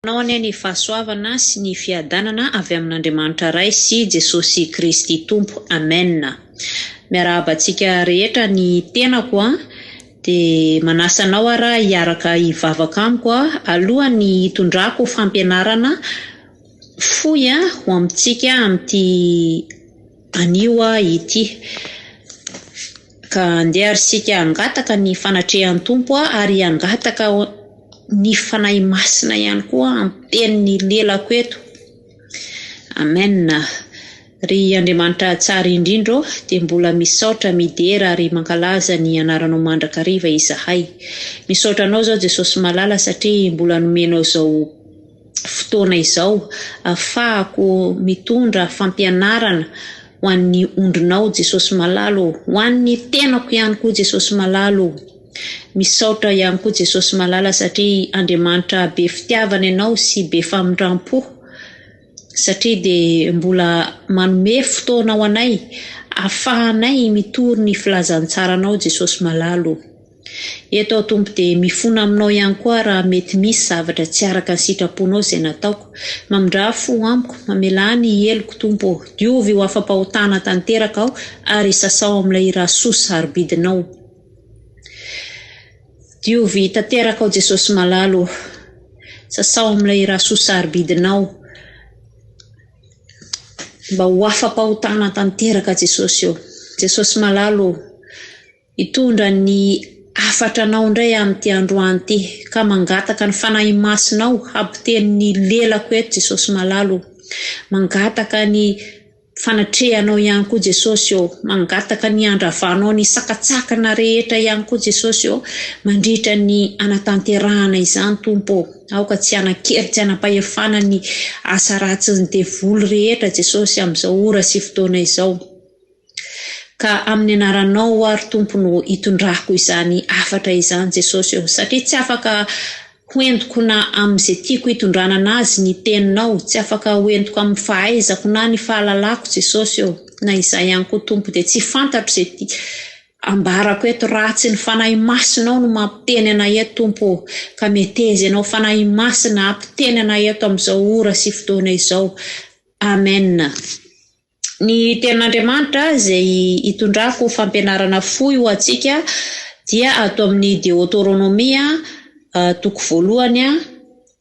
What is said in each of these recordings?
Anao anie ny fahasoavana sy ny fiadanana avy amin'Andriamanitra Ray sy Jesosy Kristy Tompo. Amen. Miarahaba antsika rehetra ny tenako an, dia manasa anao ara hiaraka hivavaka amiko alohan'ny hitondrako fampianarana fohy ho amintsika amin'ity anio ity. Ka andeha ary isika hangataka ny fanatrehan'ny Tompo ary hangataka ny Fanahy Masina ihany koa hampiteny ny lelako eto. Amen. Ry Andriamanitra tsara indrindra ô, dia mbola misaotra, midera ary mankalaza ny anaranao mandrakariva izahay. Misaotra anao izao Jesosy malala satria mbola nomenao izao fotoana izao afahako mitondra fampianarana ho an'ny ondrinao Jesosy malala ô, ho an'ny tenako ihany koa Jesosy malala ô. Misaotra ihany koa Jesosy malala satria Andriamanitra be fitiavana ianao sy be famindram-po satria dia mbola manome fotoana ho anay afahanay mitory ny filazantsaranao Jesosy malala ô. Eto aho Tompo dia mifona aminao ihany koa raha mety misy zavatra tsy araka ny sitraponao izay nataoko. Mamindrà fo amiko, mamelà ny heloko Tompo ô. Diovy ho afa-pahotana tanteraka aho ary sasao amin'ilay rà soa sarobidinao. Diovy tanteraka aho Jesosy malala ô. Sasao amin'ilay rà soa sarobidinao. Mba ho afa-pahotana tanteraka Jesosy ô. Jesosy malala ô. Hitondra ny hafatra anao indray amin'ity androany ity ka mangataka ny Fanahy Masinao hampiteny ny lelako eto Jesosy malala o. Mangataka ny fanatrehanao ihany koa Jesosy ô. Mangataka ny handravanao ny sakatsakana rehetra ihany koa Jesosy ô. Mandritra ny hanatanterahana izany Tompo ô. Aoka tsy hanan-kery tsy hanam-pahefana ny asa ratsin'ny devoly rehetra Jesosy amin'izao ora sy fotoana izao. Ka amin'ny anaranao aho ry Tompo no itondrako izany hafatra izany Jesosy ô, satria tsy afaka hoentiko na amin'izay tiako hitondrana anazy ny teninao, tsy afaka hoentiko amin'ny fahaizako na ny fahalalako Jesosy ô, na izaho ihany koa Tompo dia tsy fantatro izay ti ambarako eto raha tsy ny Fanahy Masinao no mampiteny anay eto Tompo ô, ka meteza ianao Fanahy Masina hampiteny anay eto amin'izao ora sy fotoana izao. Amen. Ny Tenin'Andriamanitra izay itondrako fampianarana fohy ho antsika dia ato amin'ny Deoteronomia toko voalohany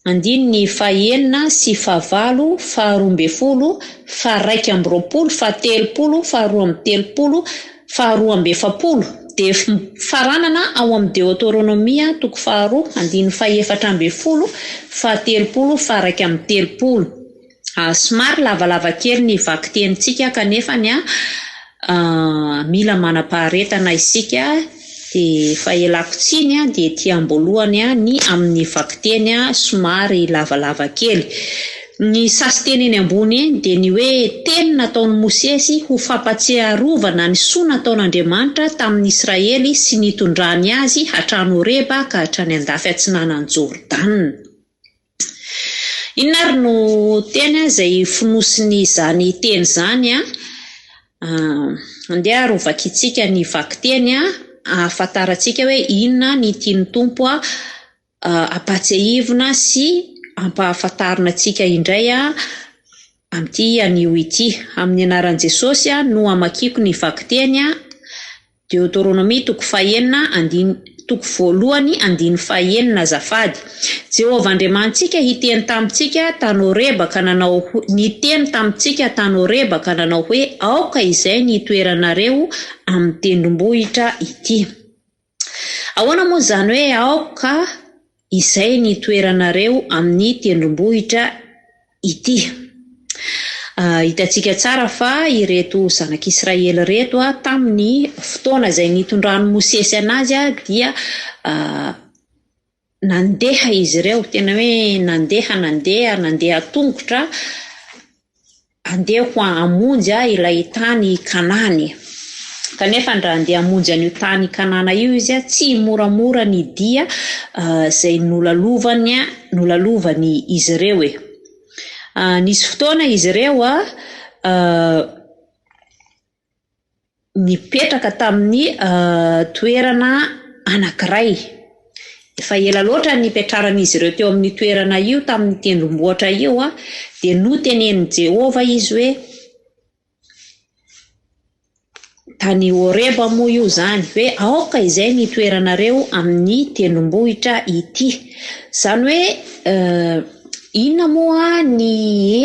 andininy fahenina sy fahavalo, faharoa ambin'ny folo, faharaika amby roapolo, fahatelopolo, faharoa amby telopolo, faharoa amby efapolo. Dia faranana ao amin'ny Deoteronomia toko faharoa andininy fahefatra ambin'ny folo, fahatelopolo, faharaika amby telopolo. Somary lavalava kely ny vakitenintsika kanefa ny mila manam-paharetana isika dia efa ialako tsiny dia ety am-boalohany ny amin'ny vakiteny somary lavalava kely. Ny sasin-teny eny ambony eny dia ny hoe teny nataon'i Mosesy ho fampatsiarovana ny soa nataon'Andriamanitra tamin'ny Israely sy nitondrany azy hatrany Horeba ka hatrany andafy atsinanan'i Jordana. Inona ary no teny izay fonosin'izany teny izany? Andeha ary ho vakintsika ny vakiteny ahafantarantsika hoe inona ny tian'ny Tompo hampatsiahivina sy hampahafantarina antsika indray amin'ity anio ity. Amin'ny anaran'i Jesosy no hamakiako ny vakiteny Deoteronomia toko fahenina andiny toko voalohany andininy fahenina azafady. Jehovah Andriamanitsika hiteny tamintsika tany Horeba ka nanao niteny tamintsika tany Horeba ka nanao hoe, Aoka izay ny hitoeranareo amin'ny tendrombohitra ity. Ahoana moa izany hoe aoka izay ny hitoeranareo amin'ny tendrombohitra ity? Hitantsika tsara fa ireto zanak'Israely ireto tamin'ny fotoana izay nitondran'i Mosesy anazy dia nandeha izy ireo, tena hoe nandeha, nandeha, nandeha tongotra handeha ho hamonjy ilay tany Kanana. Kanefa raha handeha hamonjy an'io tany Kanana io izy, tsy moramora ny dia izay nolalovany, nolalovany izy ireo e. Nisy fotoana izy ireo nipetraka tamin'ny toerana anankiray. Efa ela loatra ny nipetraran'izy ireo teo amin'io toerana io, tamin'ny tendrombohitra io, dia notenenin'i Jehovah izy hoe, Tany Horeba moa io izany, hoe aoka izay ny hitoeranareo amin'ny tendrombohitra ity. Izany hoe inona moa ny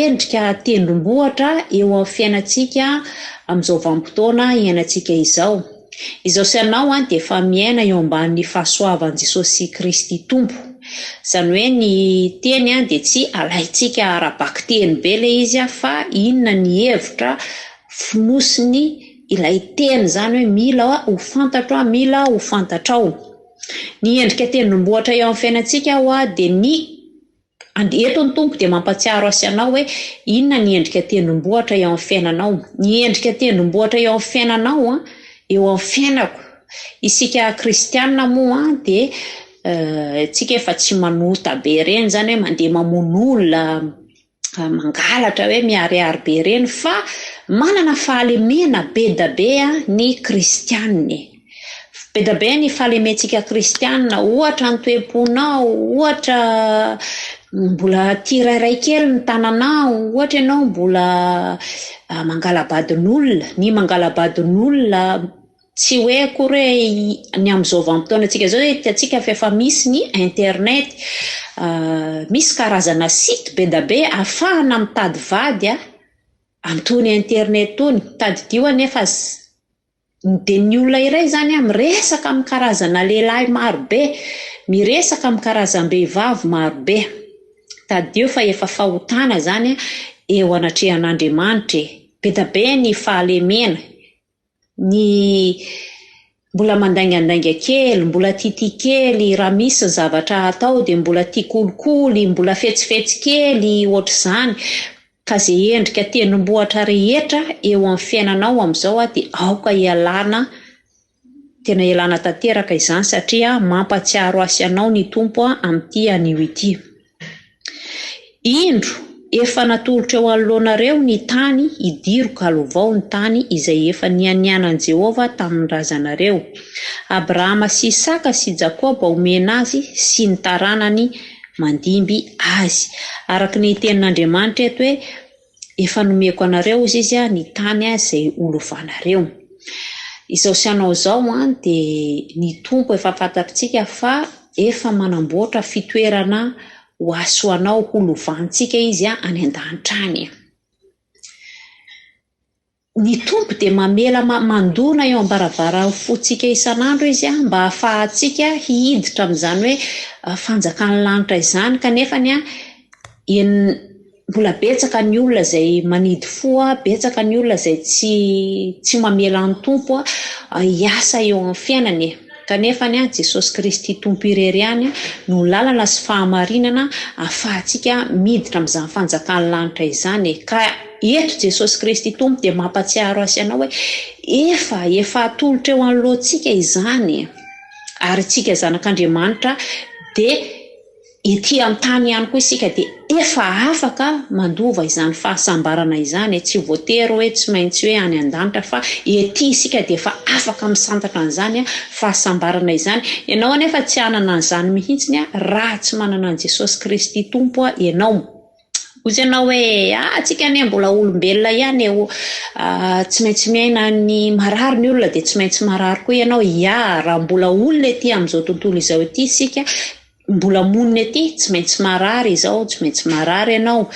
endrika tendrombohitra eo amin'ny fiainantsika amin'izao vanim-potoana iainantsika izao? Izao sy ianao dia efa miaina eo ambanin'ny fahasoavan'i Jesosy Kristy Tompo. Izany hoe ny teny dia tsy alaintsika ara-bakiteny be ilay izy fa inona ny hevitra fonosiny ilay teny izany hoe mila ho fantatro, mila ho fantatrao. Ny endrika tendrombohitra eo amin'ny fiainantsika hoa dia ny Eto ny Tompo dia mampatsiaro ahy sy anao hoe inona ny endrika tendrombohitra eo amin'ny fiainanao. Ny endrika tendrombohitra eo amin'ny fiainanao, eo amin'ny fiainako. Isika kristiana moa dia tsika efa tsy manota be ireny izany hoe mandeha mamono olona, mangalatra hoe miharihary be ireny fa manana fahalemena be da be ny kristiana e. Be da be ny fahalementsika kristiana, ohatra ny toe-ponao, ohatra mbola tia rairay kely ny tananao, ohatra ianao mbola mangala-badin'olona, ny mangala-badin'olona Tsy hoe akory hoe ny amin'izao vanim-potoanantsika izao hoe hitantsika fa efa misy ny internet, misy karazana site be dia be ahafahana mitady vady amin'itony internet itony. Tadidio anefa dia ny olona iray izany miresaka amin'ny karazana lehilahy marobe, miresaka amin'ny karazam-behivavy marobe. Tadidio fa efa fahotana izany eo anatrehan'Andriamanitra e! Be dia be ny fahalemena. Ny mbola mandaingandainga kely, mbola tiatia kely, raha misy ny zavatra atao dia mbola tia kolikoly, mbola fetsifetsy kely, ohatr'izany. Ka izay endrika tendrombohitra rehetra eo amin'ny fiainanao amin'izao dia aoka hialana, tena hialana tanteraka izany satria mampahatsiaro ahy sy anao ny Tompo amin'ity anio ity. Indro, efa natolotro eo anoloanareo ny tany, idiro ka lovao ny tany izay efa nianianan'i Jehovah tamin'ny razanareo, Abrahama sy Isaka sy Jakoba homena azy sy ny taranany mandimby azy. Araka ny tenin'Andriamanitra eto hoe, Efa nomeko anareo, hozy Izy, ny tany izay holovanareo. Izao sy anao izao dia ny Tompo efa fantatritsika fa efa manamboatra fitoerana ho ahy sy ho anao ho lovantsika Izy any an-danitra any. Ny Tompo dia mamela mandona eo am-baravaran'ny fontsika isan'andro Izy mba hahafahantsika hiditra amin'izany hoe fanjakan'ny lanitra izany kanefa ny mbola betsaka ny olona izay manidy fo, betsaka ny olona izay tsy tsy mamela ny Tompo hiasa eo amin'ny fiainany e. Kanefa ny Jesosy Kristy Tompo irery ihany no lalana sy fahamarinana ahafahantsika miditra amin'izany fanjakan'ny lanitra izany e. Ka eto Jesosy Kristy Tompo dia mampatsiaro ahy sy anao hoe efa efa atolotra eo anoloantsika izany e. Ary isika zanak'Andriamanitra dia Ety an-tany ihany koa isika dia efa afaka mandova izany fahasambarana izany e, tsy voatery hoe tsy maintsy hoe any an-danitra fa ety isika dia efa afaka misantatra an'izany fahasambarana izany. Ianao anefa tsy hanana an'izany mihitsy raha tsy manana an'i Jesosy Kristy Tompo ianao. Hoy ianao hoe, ah, tsika anie mbola olombelona ihany e, tsy maintsy miaina ny marary ny olona dia tsy maintsy marary koa ianao. Ya, raha mbola olona ety amin'izao tontolo izao ety isika, mbola monina ety, tsy maintsy marary izao, tsy maintsy marary ianao,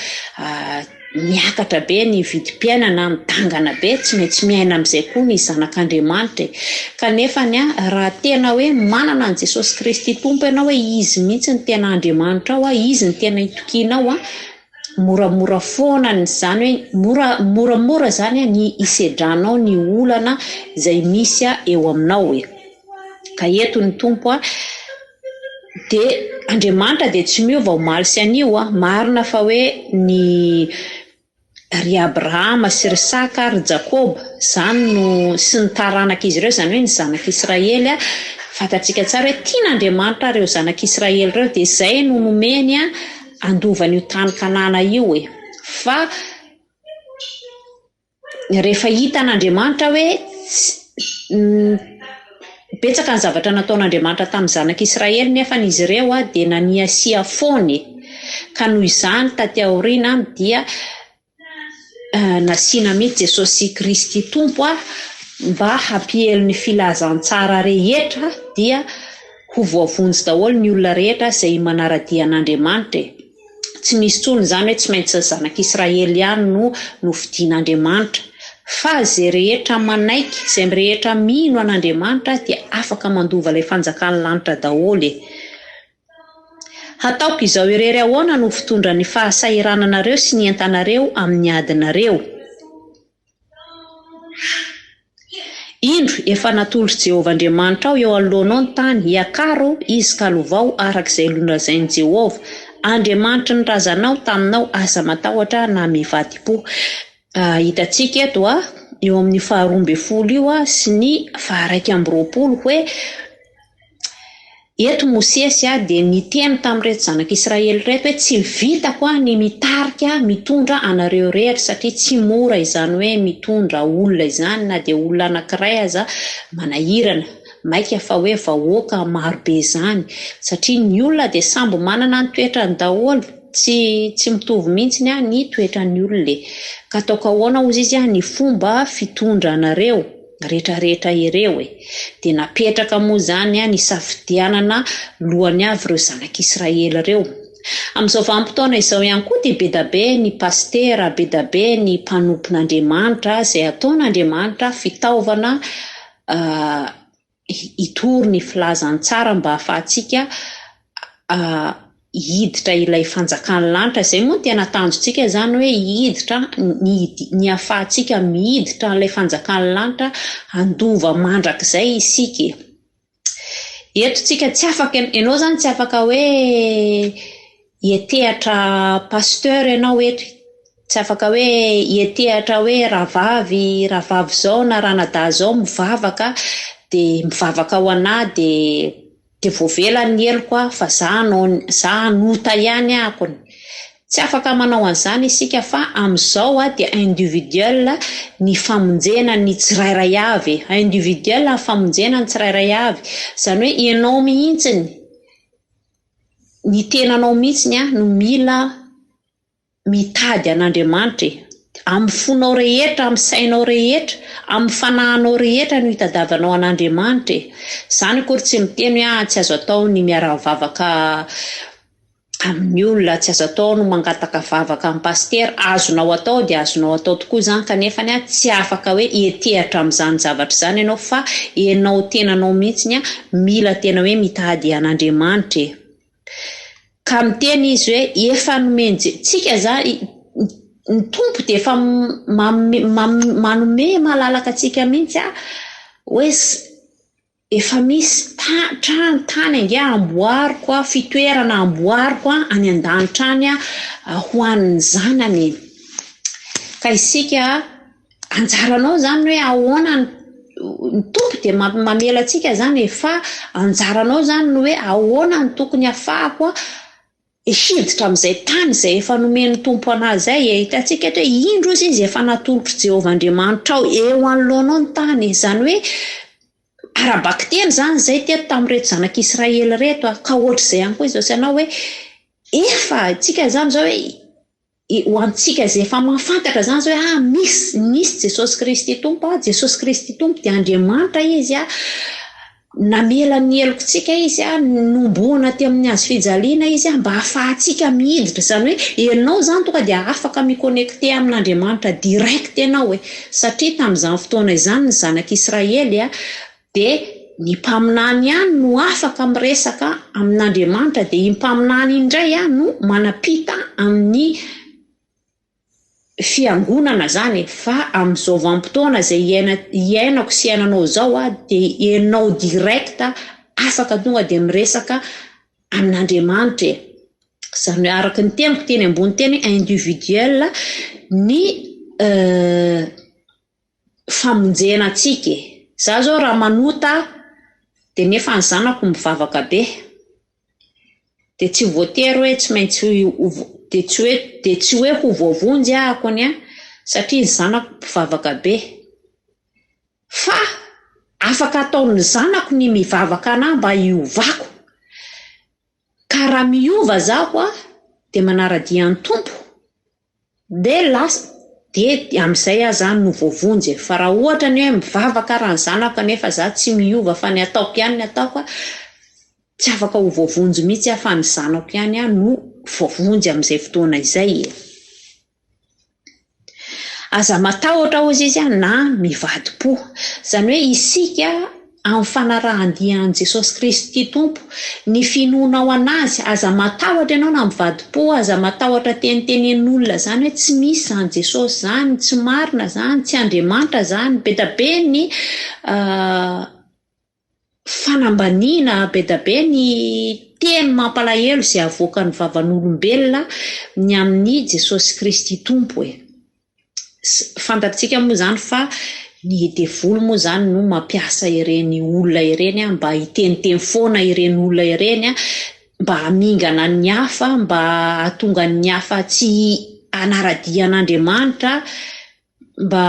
miakatra be ny vidim-piainana, midangana be, tsy maintsy miaina amin'izay koa ny zanak'Andriamanitra e. Kanefa ny raha tena hoe manana an'i Jesosy Kristy Tompo ianao hoe Izy mihitsy no tena Andriamanitrao, Izy no tena itokianao, moramora foana ny izany hoe mora moramora izany ny hisedranao ny olana izay misy eo aminao e. Ka eto ny Tompo Dia Andriamanitra dia tsy miova omaly sy anio a! Marina fa hoe ny ry Abrahama sy ry Saka ary Jakoba, izany no sy ny taranak'izy ireo, izany hoe ny zanak'Israely a, fantatsika tsara hoe tian'Andriamanitra ireo zanak'Israely ireo, dia izay no nomeny handova an'io tany Kanana io e! Fa Rehefa hitan'Andriamanitra hoe Betsaka ny zavatra nataon'Andriamanitra tamin'ny zanak'Israely nefa izy ireo dia naniasia foana e. Ka noho izany taty aoriana dia nasiana mihitsy Jesosy Kristy Tompo mba hampiely ny filazantsara rehetra dia ho voavonjy daholo ny olona rehetra izay manara-dia an'Andriamanitra e. Tsy misy intsony izany hoe tsy maintsy ny zanak'Israely ihany no nofidin'Andriamanitra fa izay rehetra manaiky, izay rehetra mino an'Andriamanitra dia afaka mandova ilay fanjakan'ny lanitra daholo e. Hataoko izao irery ahoana no fitondra ny fahasahirananareo sy ny entanareo amin'ny adinareo? Indro, efa natolotr'i Jehovah Andriamanitrao eo anoloanao ny tany, iakaro izy ka lovao araka izay nolazain'i Jehovah, Andriamanitry ny razanao, taminao, aza matahotra na mivadi-po. Hitantsika eto eo amin'ny faharoa ambin'ny folo io sy ny faha-21 hoe eto Mosesy dia niteny tamin'ireto zanak'Israely ireto hoe tsy vitako ny mitarika mitondra anareo irery satria tsy mora izany hoe mitondra olona izany na dia olona anankiray aza manahirana, maika fa hoe vahoaka marobe izany satria ny olona dia samby manana ny toetrany daholo. Tsy tsy mitovy mihitsy ny toetran'ny olona e. Ka ataoko ahoana hozy izy ny fomba fitondranareo rehetrarehetra ireo e. Dia napetraka moa izany nisafidianana lohany avy ireo zanak'Israely ireo. Amin'izao vanim-potoana izao ihany koa dia be dia be ny pasitera, be dia be ny mpanompon'Andriamanitra izay ataon'Andriamanitra fitaovana hitory ny filazantsara mba hahafahantsika hiditra ilay fanjakan'ny lanitra. Izay moa no tena tanjontsika izany hoe hiditra, ny ny hahafahantsika miditra an'ilay fanjakan'ny lanitra handova mandrakizay isika e. Eto tsika tsy afaka, ianao izany tsy afaka hoe hiantehatra pasteur ianao eto. Tsy afaka hoe hiantehatra hoe rahavavy, rahavavy izao na ranadahy izao mivavaka dia mivavaka ho anà dia dia voavela ny heloko aho fa za hanao za hanota ihany ahako. Tsy afaka manao an'izany isika fa amin'izao dia individuel ny famonjena ny tsirairay avy e. Individuel ny famonjena ny tsirairay avy. Izany hoe ianao mihitsiny, ny tenanao mihitsiny no mila mitady an'Andriamanitra e. Amin'ny fonao rehetra, amin'ny sainao rehetra, amin'ny fanahinao rehetra no hitadiavanao an'Andriamanitra e. Izany akory tsy miteny hoe ah, tsy azo atao ny miara-mivavaka amin'ny olona, tsy azo atao no mangataka vavaka amin'ny pasitera. Azonao atao dia azonao atao tokoa izany kanefa tsy afaka hoe hiantehatra amin'izany zavatra izany ianao fa ianao tenanao mihitsiny mila tena hoe mitady an'Andriamanitra e. Ka miteny izy hoe efa nomen'i Je- tsika zany, ny Tompo dia efa manome malalaka antsika mihitsy hoe efa misy trano tany ange amboariko, fitoerana amboariko any an-danitra any ho an'ny zanany. Ka isika anjaranao izany hoe ahoana ny Tompo dia mamela antsika izany e, fa anjaranao izany ny hoe ahoana no tokony hahafahako hiditra amin'izay tany izay efa nomen'ny Tompo anahy izay e. Hitantsika eto hoe indro izy izy efa natolotr'i Jehovah Andriamanitrao eo anoloanao ny tany. Izany hoe ara-bakiteny izany izay teto tamin'ireto zanak'Israely ireto. Ka ohatr'izay ihany koa izao sy ianao hoe efa isika izany izao hoe ho antsika izay efa mahafantatra izany izao hoe ah, misy, misy Jesosy Kristy Tompo, ah, Jesosy Kristy Tompo dia Andriamanitra Izy, ah, namela ny helokontsika Izy, ah, nombohana teo amin'ny hazo fijaliana Izy, ah, mba hahafahantsika miditra. Izany hoe ianao izany tonga dia afaka mi-connecter amin'Andriamanitra direct ianao e. Satria tamin'izany fotoana izany ny zanak'Israely, ah, dia ny mpaminany ihany no afaka miresaka amin'Andriamanitra, dia iny mpaminany indray no manapita amin'ny fiangonana izany e. Fa amin'izao vanim-potoana izay iainako sy iainanao izao, dia ianao direct afaka tonga dia miresaka amin'Andriamanitra e. Izany hoe araka ny teniko teny ambony teny hoe individuel ny famonjena antsika e. Za zao raha manota dia nefa ny zanako mivavaka be, dia tsy voatery hoe tsy maintsy dia tsy hoe dia tsy hoe ho voavonjy ahako ny satria ny zanako mpivavaka be. Fa Afaka ataon'ny zanako ny mivavaka anah mba hiovako. Ka raha miova zaho a, dia manara-dia an'ny Tompo, dia lasa, dia amin'izay aho izany no voavonjy e. Fa raha ohatra ny hoe mivavaka ary ny zanako kanefa za tsy miova fa ny ataoko ihany ny ataoko a, tsy afaka ho voavonjy mihitsy aho fa ny zanako ihany no voavonjy amin'izay fotoana izay e. Aza matahotra hozy izy na mivadi-po. Izany hoe isika amin'ny fanarahan-dia an'i Jesosy Kristy Tompo, ny finoanao an'Azy, aza matahotra ianao na mivadi-po, aza matahotra tenitenenin'olona izany hoe tsy misy izany Jesosy izany, tsy marina izany, tsy Andriamanitra izany, be dia be ny Fanambaniana be da be ny teny mampalahelo izay avoakan'ny vavan'olombelona ny amin'i Jesosy Kristy Tompo e. Fantatsika moa izany fa ny devoly moa izany no mampiasa ireny olona ireny mba hiteniteny foana ireny olona ireny mba hamingana ny hafa, mba hahatonga ny hafa tsy hanara-dia an'Andriamanitra, mba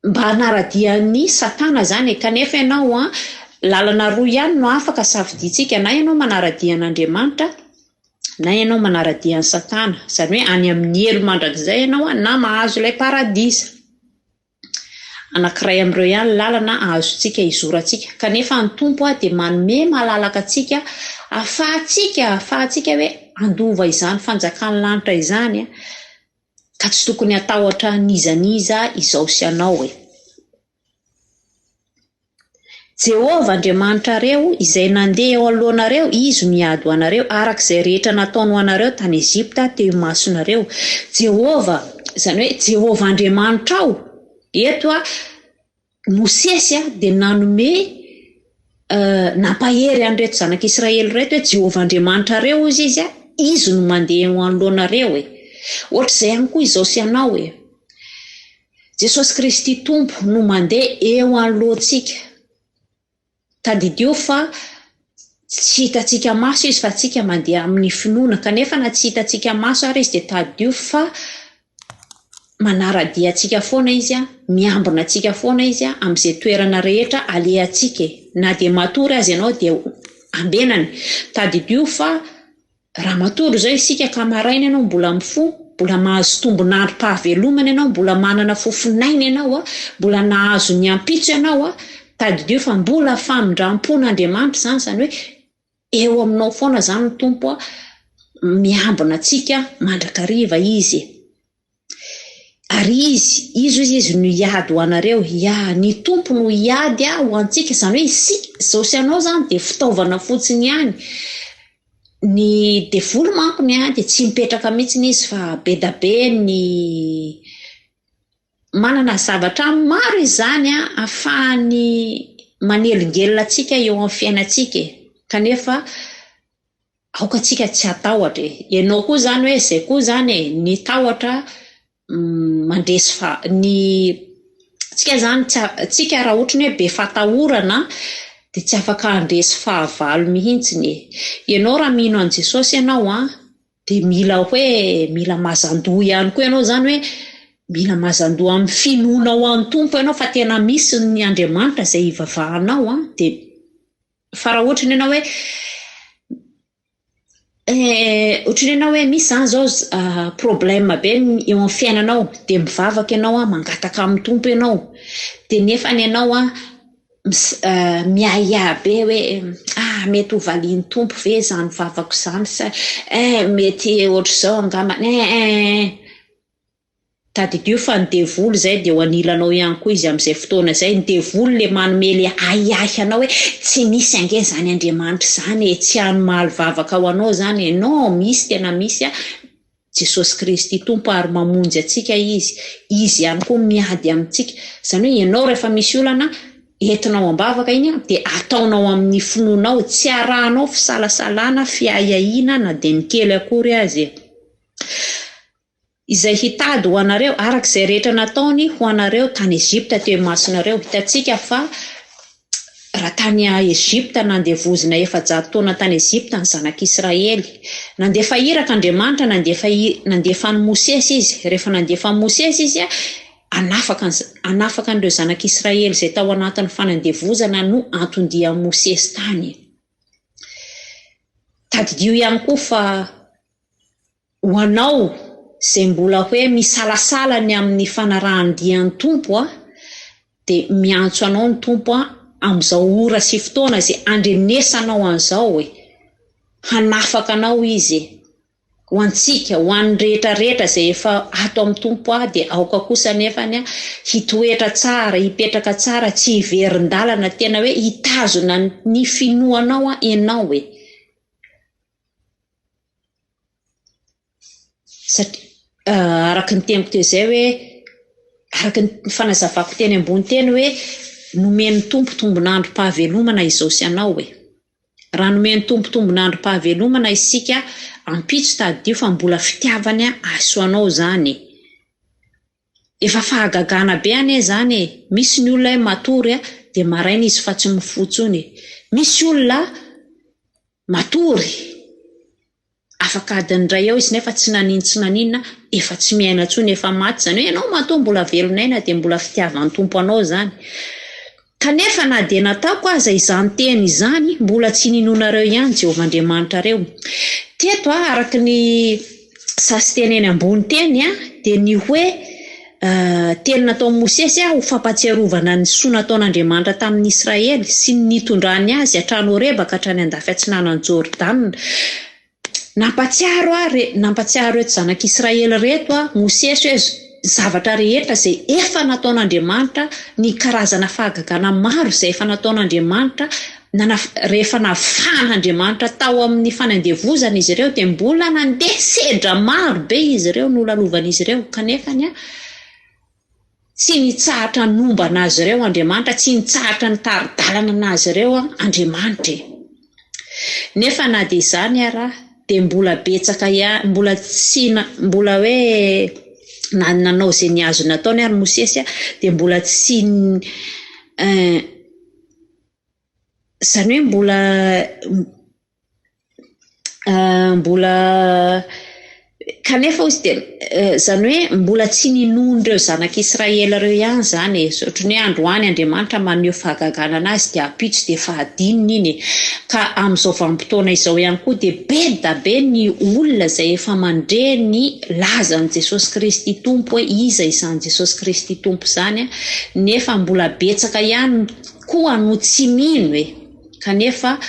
Mba hanara-dia an'i Satana izany e! Kanefa ianao an, lalana roa ihany no afaka safidiantsika, na ianao manara-dia an'Andriamanitra, na ianao manara-dia an'i Satana. Izany hoe any amin'ny helo mandrakizay ianao an, na mahazo ilay paradisa. Anankiray amin'ireo ihany ny lalana azontsika hizorantsika. Kanefa ny Tompo dia manome malalaka antsika ahafahantsika, ahafahantsika hoe handova izany fanjakan'ny lanitra izany an. Ka tsy tokony hatahotra an'iza n'iza izao sy anao e. Jehovah Andriamanitrareo, izay nandeha eo anoloanareo, Izy no hiady ho anareo, araka izay rehetra nataony ho anareo tany Egypta teo imasonareo. Jehovah, izany hoe Jehovah Andriamanitrao, eto a, Mosesy dia nanome, nampahery an'ireto zanak'Israely ireto hoe Jehovah Andriamanitrareo hozy izy, Izy no mandeha eo anoloanareo e. Ohatr'izay ihany koa izao sy ianao e. Jesosy Kristy Tompo no mandeha eo anoloantsika. Tadidio fa tsy hitantsika maso izy fa tsika mandeha amin'ny finoana kanefa na tsy hitantsika maso ary izy dia tadidio fa manara-dia antsika foana izy, miambina antsika foana izy amin'izay toerana rehetra alehantsika e! Na dia matory aza ianao dia ambenany. Tadidio fa Raha matory izao isika ka maraina ianao mbola mifoha, mbola mahazo tombon'androm-pahavelomana ianao, mbola manana fofon'aina ianao, mbola nahazo ny ampitso ianao, tadidio fa mbola famindram-pon'Andriamanitra izany, izany hoe eo aminao foana izany ny Tompo, miambina antsika mandrakariva Izy. Ary Izy, Izy hozy Izy no hiady ho anareo, ya, ny Tompo no hiady ho antsika, izany hoe isika, izao sy ianao izany dia fitaovana fotsiny ihany. Ny devoly mankony dia tsy mipetraka mihitsy izy fa be da be ny manana zavatra maro izy izany ahafahany manelingelina antsika eo amin'ny fiainantsika e. Kanefa Aoka tsika tsy hatahotra e! Ianao koa izany hoe izay koa izany e, ny tahotra mandresy fa ny tsika izany tsy tsika raha ohatry ny hoe be fatahorana dia tsy afaka handresy fahavalo mihitsiny e. Ianao raha mino an'i Jesosy ianao an, dia mila hoe mila mazan-doha ihany koa ianao izany hoe mila mazan-doha amin'ny finoanao an'ny Tompo ianao fa tena misy ny Andriamanitra izay ivavahanao an, dia Fa raha ohatry ny ianao hoe ohatry ny ianao hoe misy izany izao problème be eo amin'ny fiainanao, dia mivavaka ianao an, mangataka amin'ny Tompo ianao, dia nefany ianao an, miahiahy be hoe ah mety ho valian'ny Tompo ve izany vavako izany sa eh mety ohatr'izao angamba, eh eh. Tadidio fa ny devoly izay dia eo anilanao ihany koa izy amin'izay fotoana izay, ny devoly le manome le ahiahy anao hoe tsy misy ange izany Andriamanitra izany e, tsy hanomaly vavaka ho anao izany e, non misy tena misy a, Jesosy Kristy Tompo ary mamonjy antsika Izy, Izy ihany koa miady amintsika, izany hoe ianao rehefa misy olana entinao am-bavaka iny dia ataonao amin'ny finoanao, tsy arahanao fisalasalana, fiahiahiana na dia ny kely akory aza e. Izay hitady ho anareo, araka izay rehetra nataony ho anareo tany Egypta teo imasonareo. Hitantsika fa raha tany Egypta, nandevozina 400 taona tany Egypta ny zanak'Israely. Nandefa iraka Andriamanitra, nandefa nandefa an'i Mosesy Izy. Rehefa nandefa an'i Mosesy Izy, Hanafaka ny hanafaka an'ireo zanak'Israely izay tao anatin'ny fanandevozana no anton-dian'i Mosesy tany. Tadidio ihany koa fa ho anao izay mbola hoe misalasala ny amin'ny fanarahan-dia ny Tompo dia miantso anao ny Tompo amin'izao ora sy fotoana izay andrenesanao an'izao e! Hanafaka anao Izy e! Ho antsika, ho an'ny rehetra rehetra izay efa ato amin'ny Tompo aho dia aoka kosa anefany hitoetra tsara, hipetraka tsara, tsy hiverin-dalana, tena hoe hitazona ny finoanao ianao e! Satria araka ny teniko teo izay hoe, araka ny fanazavako teny ambony teny hoe nomen'ny Tompo tombon'androm-pahavelomana izao sy anao e! Raha nomen'ny Tompo tombon'androm-pahavelomana isika, ampitso tadidio fa mbola fitiavany ahy sy ho anao izany e! Efa fahagagana be anie izany e! Misy ny olona hoe matory dia maraina izy fa tsy mifoha intsony e! Misy olona matory Afaka adiny iray eo izy nefa tsy nanino tsy naninona, efa tsy miaina intsony, efa maty. Izany hoe ianao matoa mbola velon'aina dia mbola fitiavan'ny Tompo anao izany. Kanefa na dia nataoko aza izany teny izany, mbola tsy ninoanareo ihany Jehovah Andriamanitrareo. Teto, araka ny sasinteny eny ambony teny, dia ny hoe Teny nataon'i Mosesy ho fampahatsiarovana ny soa nataon'Andriamanitra tamin'ny Israely sy ny nitondrany azy hatrany Horeba ka hatrany andafy atsinanan'i Jordana. Nampahatsiaro ahy, nampahatsiaro ireto zanak'Israely ireto Mosesy hoe zavatra rehetra izay efa nataon'Andriamanitra, ny karazana fahagagana maro izay efa nataon'Andriamanitra, Nanaf rehefa nafahan'Andriamanitra tao amin'ny fanandevozana izy ireo dia mbola nandeha sedra maro be izy ireo nolalovan'izy ireo kanefa ny tsy nitsahatra nombana azy ireo Andriamanitra, tsy nitsahatra nitari-dalana anazy ireo Andriamanitra e. Nefa na dia izany ara dia mbola betsaka ihany, mbola tsy mbola hoe na nanao izay ny azony nataony ary Mosesy dia mbola tsy Izany hoe mbola mbola kanefa hoy izy dia izany hoe mbola tsy ninoan'ireo zanak'Israely ireo ihany izany e. Ohatran'ny hoe androany Andriamanitra maneho fahagagana an'azy dia ampitso dia efa hadinony iny e. Ka amin'izao vanim-potoana izao ihany koa dia be da be ny olona izay efa mandre ny lazan'i Jesosy Kristy Tompo hoe iza izany Jesosy Kristy Tompo izany nefa mbola betsaka ihany koa no tsy mino e! Kanefa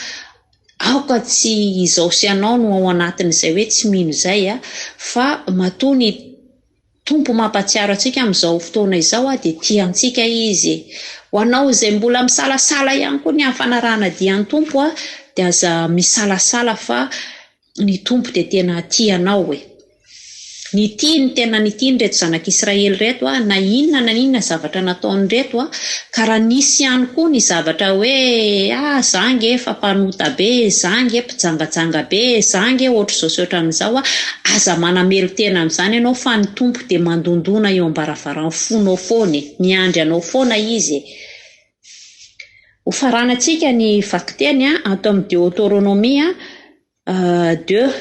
aoka tsy izao sy ianao no ao anatin'izay hoe tsy mino izay a! Fa matoa ny Tompo mampatsiaro antsika amin'izao fotoana izao a dia tia antsika Izy e! Ho anao izay mbola misalasala ihany koa ny amin'ny fanarahana dia ny Tompo a dia aza misalasala fa ny Tompo dia tena tia anao e! Ny tiany, tena ny tiany ireto zanak'Israely ireto a, na inona na inona zavatra nataon'ireto a, ka raha nisy ihany koa ny zavatra hoe ah za ange efa mpanota be e, za ange mpijangajanga be e, za ange ohatr'izao sy ohatran'izao a, aza manamelo-tena amin'izany ianao fa ny Tompo dia mandondona eo am-baravaran'ny fonao foana e, miandry anao foana Izy e. Hofaranantsika ny vakiteny ato amin'ny Deoteronomia Deux,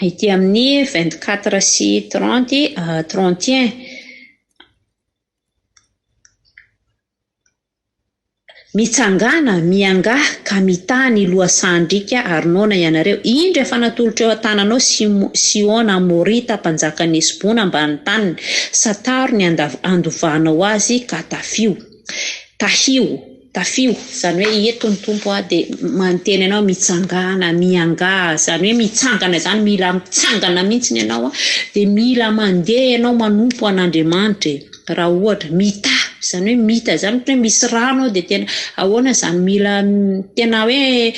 ety amin'ny 24 sy 30, 31. Mitsangàna, miangaha, ka mitaha ny lohasahan-driaka Arnona ianareo. Indro efa natolotra eo an-tananao Sihona Amorita, mpanjakan'i Hesbona, ambanin'ny taniny. Santaro ny handovanao azy, ka tafio. Tahio. Tafio, izany hoe eto ny Tompo dia manteny anao mitsangàna, miangà, izany hoe mitsangana izany, mila mitsangana mihitsy ianao dia mila mandeha ianao manompo an'Andriamanitra e, raha ohatra, mita, izany hoe mita izany ohatra hoe misy rano ao dia tena ahoana izany mila tena hoe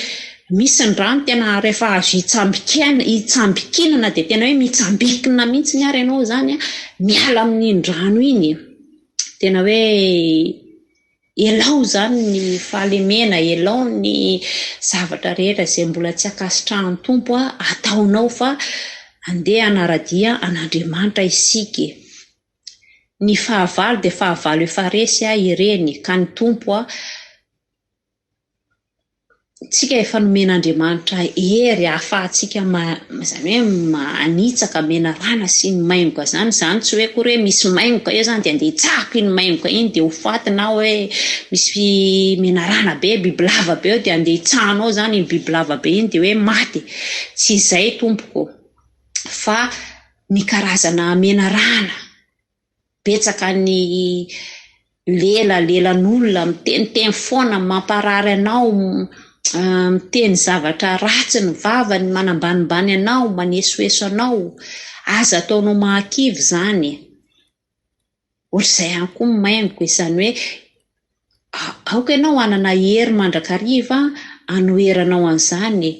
misy ny rano tena rehefa azo hitsambikana, hitsambikinana dia tena hoe mitsambikina mihitsy ary ianao izany miala amin'iny rano iny e, tena hoe Elao izany ny fahalemena, elao ny zavatra rehetra izay mbola tsy ankasitrahan'ny Tompo ataonao fa andeha hanara-dia an'Andriamanitra isika e. Ny fahavalo dia fahavalo efa resy ireny ka ny Tompo. Tsika efa nomen'Andriamanitra hery ahafahantsika izany hoe manitsaka menarana sy ny maingoka izany. Izany tsy hoe akory hoe misy maingoka eo izany dia andeha hitsahako iny maingoka iny dia ho faty na hoe misy menarana be, bibilava be eo dia andeha hitsahanao izany iny bibilava be iny dia hoe maty. Tsy izay tompoko fa ny karazana menarana. Betsaka ny lela, lelan'olona miteniteny foana, mamparary anao, miteny zavatra ratsy ny vavany, manambanimbany anao, manesoeso anao. Aza ataonao mahakivy izany. Ohatr'izay ihany koa ny maingoka, izany hoe aoka ianao hanana hery mandrakariva hanoheranao an'izany.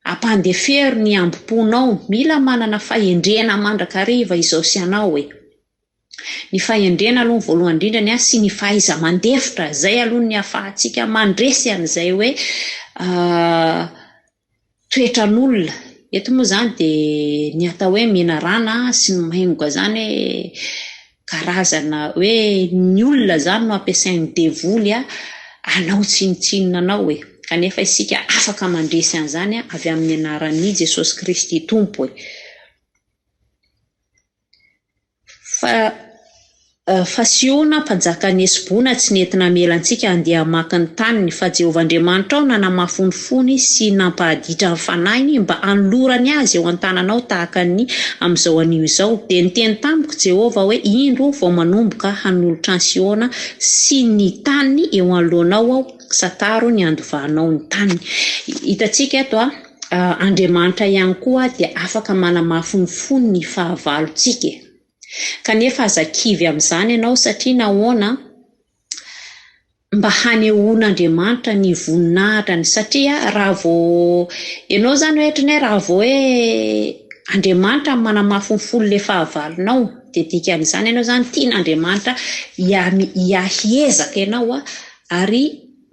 Ampandefero ny hambom-ponao. Mila manana fahendrena mandrakariva izao sy ianao e. Ny fahendrena aloha ny voalohany indrindrany an, sy ny fahaiza-mandefitra, izay aloha ny ahafahantsika mandresy an'izay hoe toetran'olona. Eto moa izany dia ny atao hoe menarana sy ny maingoka izany hoe karazana hoe ny olona izany no ampiasain'ny devoly hanao tsinontsinona anao e. Kanefa isika afaka mandresy an'izany avy amin'ny anaran'i Jesosy Kristy Tompo e. Fa fa Sihona, mpanjakan'i Hesbona, tsy nety namela antsika handeha hamaky ny taniny, fa Jehovah Andriamanitrao nanamafy ny fony sy nampahaditra ny fanahiny mba hanolorany azy eo an-tananao tahaka ny amin'izao anio izao. Dia niteny tamiko Jehovah hoe, Indro, vao manomboka hanolotra an'i Sihona sy ny taniny eo anoloanao Aho, santaro ny handovanao ny taniny. Hitantsika eto a! Andriamanitra ihany koa dia afaka manamafy ny fony ny fahavalontsika e! Kanefa aza kivy amin'izany ianao satria nahoana? Mba hanehoan'Andriamanitra ny voninahitrany satria raha vao ianao izany hoe ohatran'ny hoe raha vao hoe Andriamanitra no manamafy ny fon'ilay fahavalonao dia dikan'izany ianao izany tian'Andriamanitra hiha-hiezaka ianao ary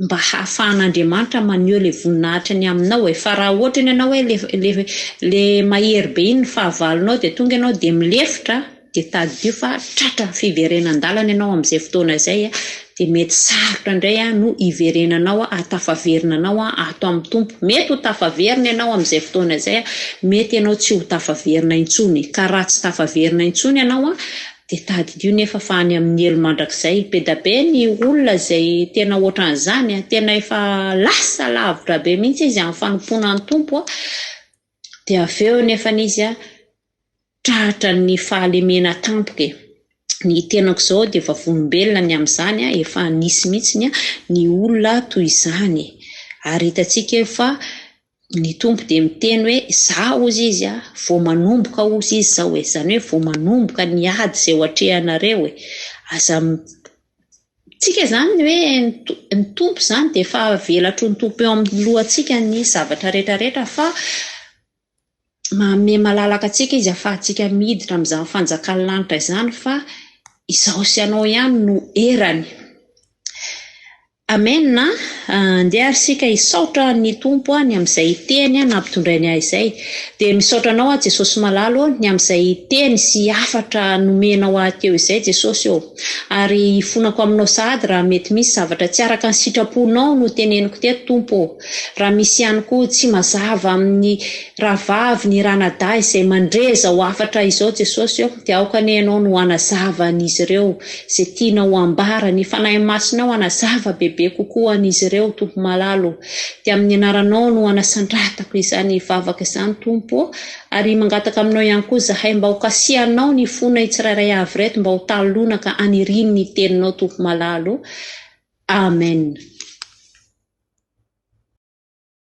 mba hahafahan'Andriamanitra maneho ilay voninahitra ny aminao e! Fa raha ohatra iny ianao hoe le le le mahery be iny ny fahavalonao dia tonga ianao dia milefitra dia tadidio fa tratra ny fiverenan-dalana ianao amin'izay fotoana izay dia mety sarotra indray no hiverenanao hahatafaverina anao ato amin'ny Tompo. Mety ho tafaverina ianao amin'izay fotoana izay, mety ianao tsy ho tafaverina intsony. Ka raha tsy tafaverina intsony ianao Dia tadidio nefa fa any amin'ny helo mandrakizay. Be da be ny olona izay tena ohatran'izany an, tena efa lasa lavitra be mihitsy izy amin'ny fanompoana ny Tompo an, dia avy eo nefany izy an, tratran'ny fahalemena tampoka e. Ny tenako izao dia vavolombelona ny amin'izany an, efa nisy mihitsy ny olona toy izany. Ary hitantsika eo fa Ny Tompo dia miteny hoe, Izaho, hozy Izy, vao manomboka, hozy Izy izao e, izany hoe vao manomboka ny ady izay ho atrehanareo e. Aza, tsika izany ny hoe ny Tompo izany dia efa avelatry ny Tompo eo amin'ny lohantsika ny zavatra rehetra rehetra fa manome malalaka antsika Izy ahafahantsika miditra amin'izany fanjakan'ny lanitra izany fa izaho sy ianao ihany no erany. Amen a! Andeha ary isika hisaotra ny Tompo ny amin'izay teny nampitondrainy ahy izay. Dia misaotra Anao aho Jesosy malala ô, ny amin'izay teny sy hafatra nomenao ahy teo izay Jesosy ô. Ary hifonako aminao sahady raha mety misy zavatra tsy araka ny sitraponao no teneniko teto Tompo ô. Raha misy ihany koa tsy mazava amin'ny rahavavy ny ranadahy izay mandre izao hafatra izao Jesosy ô, dia aoka anie Ianao no hanazava an'izy ireo Izay tianao hambara, ny Fanahy Masinao hanazava bebe kokoa an'izy ireo, Tompo malala ô. Dia amin'ny Anaranao no anasandratako izany vavaka izany, Tompo ô. Ary mangataka Aminao ihany koa izahay mba ho kasihanao ny fonay tsirairay avy ireto mba ho talonaka haniriany ny Teninao, Tompo malala ô. Amen.